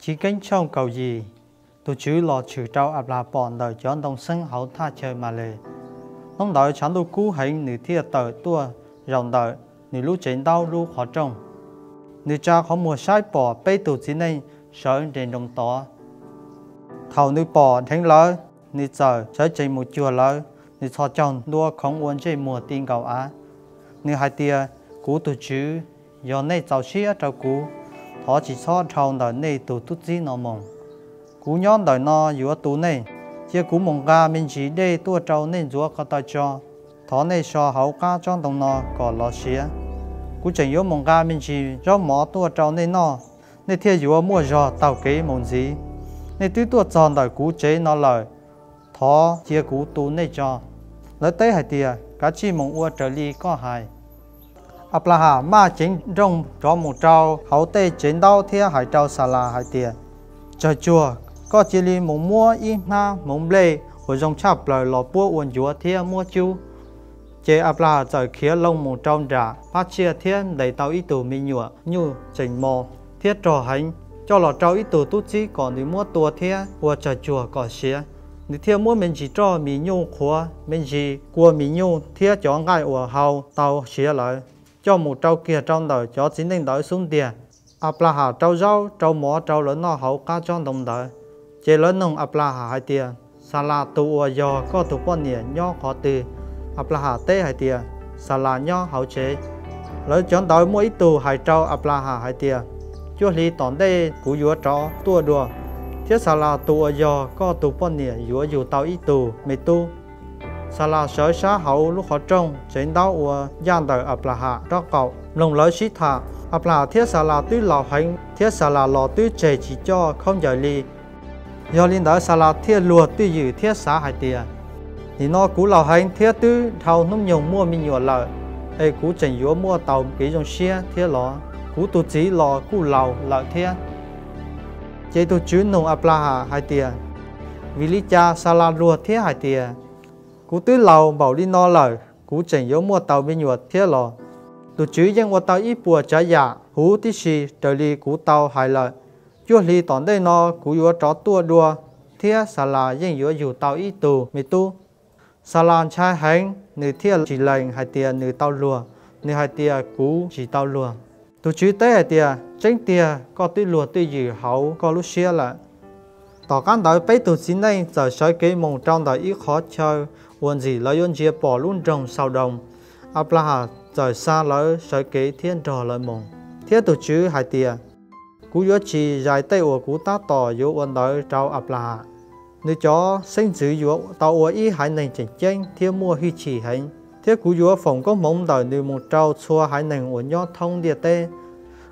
Chiv Keeb tshooj kaum yim. Tus Tswv los tshwm rau Anplahas pom ntawm cov ntoo xeeb hauv thaj chaw Males. Hnub ntawd tshav ntuj kub heev, nws thiaj tawm tuaj zaum ntawm nws lub tsev ntaub lub qhov rooj. Nws tsa qhov muag saib pom peb tug txiv neej sawv nres nroos tod. Thaum nws pom dheev lawv, nws txawm sawv tsees mus cuag lawv. Nws txhos caug ntua khoov ua ntsej muag ti nkaus av. Nws hais tias, Kuv tus tswv, yog nej txaus siab rau kuv, thov tsis txhob dhau ntawm nej tus tub txib no mus. Kuv nyob ntawm no yuav tu nej. Cia kuv mus nqa me ntsis dej tuaj rau nej ntxuav ko taw tso. Thov nej so hauv qab tsob ntoo no kom los siav. Kuv tseem yuav mus nqa me ntsis zaub mov tuaj rau nej noj, nej thiaj yuav muaj zog taug kev mus ntxiv. Nej twb tuaj txog ntawm kuv tsev no lawm, thov cia kuv tu nej tso. Lawv teb hais tias, Kav tsij mus ua raws li koj hais. Anplahas maj ceev nrooj rov mus rau hauv tej tsev ntaub thiab hais rau Xalas hais tias, Tsawg tsuag, koj cia li mus muab ib hnab hmoov nplej uas zoo tshaj plaws los puab ua ncuav thiab muab cub. Ces Anplahas txawm khiav loo mus rau nram phab tsiaj thiab ntes tau ib tug me nyuam nyuj tseem mos thiab rog heev, coj los rau ib tug tub txib kom nws muab tua thiab ua tsawg tsuag kom siav. Nws thiaj muab me ntsis roj mis nyuj qhuav, me ntsis kua mis nyuj thiab cov nqaij uas hau tau siav lawm, coj mus rau kiag rau ntawm cov txiv neej ntawd xub ntiag. Anplahas rau zaub rau mov rau lawv noj hauv qab tsob ntoo ntawd. Ces lawv nug Anplahas hais tias, Xalas tus uas yog koj tus poj niam nyob qhov twg? Anplahas teb hais tias, Xalas nyob hauv tsev. Lawv cov ntawd muaj ib tug hais rau Anplahas hais tias, Cuaj hli tom ntej kuv yuav rov tuaj dua, thiab Xalas tus uas yog koj tus poj niam yuav yug tau ib tug me tub. Xalas sawv sab hauv lub qhov rooj tsev ntaub uas ncaj ntawm Anplahas nraub qaum mloog lawv sib tham. Anplahas thiab Xalas twb laus heev, thiab Xalas los twb tseg tsis coj khaub ncaws li. Yog li ntawd Xalas thiaj luag twj ywm thiab xav hais tias, Nim no kuv laus heev thiab twb dhau hnub nyoog muaj me nyuam lawm, es kuv tseem yuav muaj tau kev zoo siab thiab los? Kuv tus txiv los kuj laus lawm thiab. Ces tus Tswv nug Anplahas hais tias, Vim li cas Xalas luag thiab hais tias, Kuv twb laus npaum li no lawm, kuv tseem yuav muaj tau me nyuam thiab los? Tus Tswv yeej ua tau ib puas tsav yam huv tib si raws li kuv tau hais lawm. Cuaj hli tom ntej no kuv yuav rov tuaj dua, thiab Xalas yeej yuav yug tau ib tug me tub. Xalas ntshai heev, nws thiaj tsis lees hais tias nws tau luag, nws hais tias, Kuv tsis tau luag. Tus Tswv teb hais tias, Tseeb tiag koj twb luag twj ywm hauv koj lub siab lawm. Tom qab ntawd peb tug txiv neej txawm sawv kev mus rau ntawm ib qhov chaw uas ntxim lawv yuav ntsia pom lub nroog Xaudoos. Anplahas txawm xa lawv sawv kev thiab nrog lawv mus. Thiab tus Tswv hais tias, Kuv yuav tsis zais tej uas kuv tab tom yuav ua ntawd rau Anplahas. Nws cov xeeb ntxwv yuav tau ua ib haiv neeg tseem ceeb thiab muaj hwj chim heev, thiab kuv yuav foom koob hmoov ntawm nws mus rau txhua haiv neeg uas nyob thoob ntiaj teb.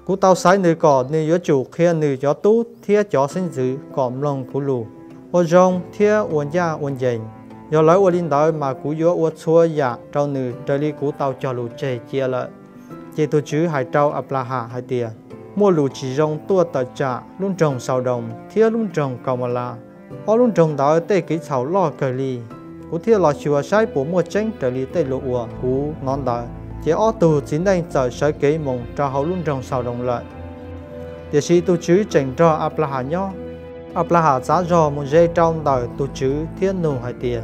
Kuv tau xaiv nws kom nws yuav tsum qhia nws cov tub thiab cov xeeb ntxwv kom mloog kuv lus, ua zoo thiab ua ncaj ua ncees. Yog lawv ua li ntawd mas kuv yuav ua txhua yam rau nws raws li kuv tau cog lus tseg cia lawm. Ces tus Tswv hais rau Anplahas hais tias, Muaj lus tsis zoo tuaj tawm tsam lub nroog Xaudoos thiab lub nroog Kaumaulas. Ob lub nroog ntawd tej kev txhaum loj kawg li. Kuv thiaj los xyuas saib puas muaj tseeb raws li tej lus uas kuv hnov ntawd. Ces ob tug txiv neej txawm sawv kev mus rau hauv lub nroog Xaudoos lawm. Tiam sis tus Tswv tseem nrog Anplahas nyob. Anplahas txav zog mus ze rau ntawm tus Tswv thiab nug hais tias,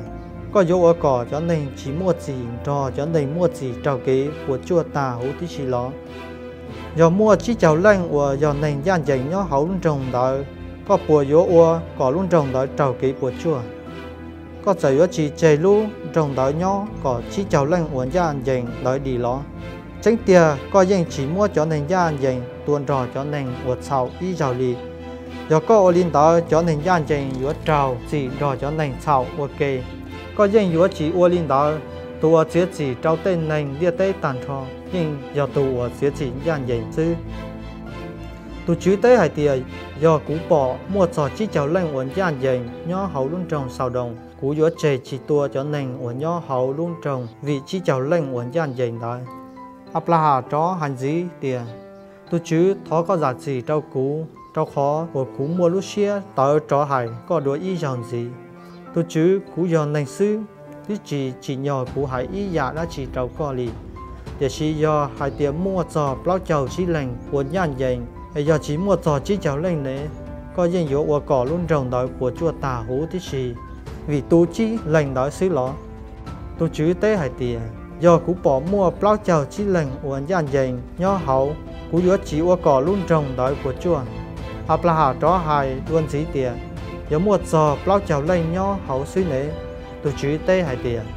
Koj yuav ua kom cov neeg tsis muaj txim nrog cov neeg muaj txim raug kev puas tsuaj tag huv tib si los? Yog muaj tsib caug leej uas yog neeg ncaj ncees nyob hauv lub nroog ntawd, koj puas yuav ua kom lub nroog ntawd raug kev puas tsuaj? Koj txawm yuav tsis tseg lub nroog ntawd nyob kom tsib caug leej uas ncaj ncees ntawd dim los? Tseeb tiag koj yeej tsis muab cov neeg ncaj ncees tua nrog cov neeg uas txhaum ib zaug li. Yog koj ua li ntawd, cov neeg ncaj ncees yuav raug txim nrog cov neeg txhaum ua ke. Koj yeej yuav tsis ua li ntawd. Tus uas txiav txim rau tej neeg ntiaj teb tag nrho yeej yog tus uas txiav txim ncaj ncees xwb. Tus Tswv teb hais tias, Yog kuv pom muaj txog tsib caug leej uas ncaj ncees nyob hauv lub nroog Xaudoos, kuv yuav tseg tsis tua cov neeg uas nyob hauv lub nroog vim tsib caug leej uas ncaj ncees ntawd. Anplahas rov hais ntxiv tias, Tus Tswv, thov koj zam txim rau kuv, rau qhov uas kuv muaj lub siab tawv rov hais koj dua ib zaug ntxiv. Tus Tswv, kuv yog neeg xwb, twb tsis tsim nyog kuv hais ib yam dab tsi rau koj li. Tiam sis yog hais tias muaj txog plaub caug tsib leeg uas ncaj ncees, es yog tsis muaj txog tsib caug leej ne? koj yeej yuav ua kom lub nroog ntawd puas tsuaj tag huv tib si vim tu tsib leeg ntawd xwb los? Tus Tswv teb hais tias, Yog kuv pom muaj plaub caug tsib leeg uas ncaj ncees nyob hauv, kuv yuav tsis ua kom lub nroog ntawd puas tsuaj. Anplahas rov hais dua ntxiv tias, Yog muaj txog plaub caug leej nyob hauv xwb ne? Tus Tswv teb hais tias,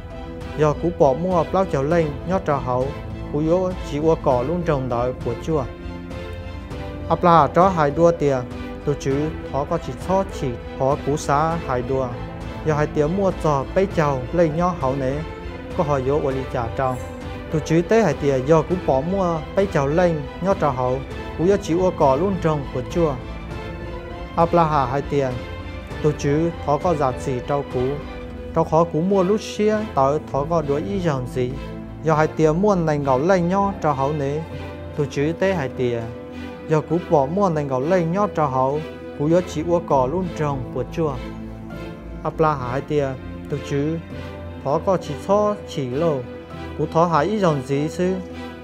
Yog kuv pom muaj plaub caug leej nyob rau hauv, kuv yuav tsis ua kom lub nroog ntawd puas tsuaj. Anplahas rov hais dua tias, Tus Tswv, thov koj tsis txhob chim qhov kuv xav hais dua. Yog hais tias muaj txog peb caug leej nyob hauv ne, koj ho yuav ua li cas rau? Tus Tswv teb hais tias, Yog kuv pom muaj peb caug leej nyob rau hauv, kuv yuav tsis ua kom lub nroog puas tsuaj. Anplahas hais tias, Tus Tswv, thov koj zam txim rau kuv, rau qhov kuv muaj lub siab tawv thov koj dua ib zaug ntxiv. Yog hais tias muaj nees nkaum leej nyob rau hauv ne? Tus Tswv teb hais tias, Yog kuv pom muaj nees nkaum leej nyob rau hauv, kuv yuav tsis ua kom lub nroog puas tsuaj. Anplahas hais tias, Tus Tswv, thov koj tsis txhob chim lauj, kuv thov hais ib zaug ntxiv xwb.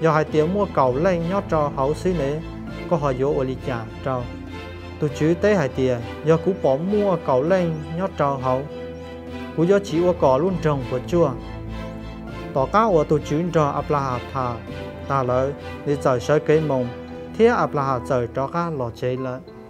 Yog hais tias muaj kaum leej nyob rau hauv xwb ne, koj ho yuav ua li cas rau? Tus Tswv teb hais tias, Yog kuv pom muaj kaum leej nyob rau hauv, kuv yuav tsis ua kom lub nroog puas tsuaj. Tom qab uas tus Tswv nrog Anplahas tham tag lawm, nws txawm sawv kev mus, thiab Anplahas txawm rov qab los tsev lawm.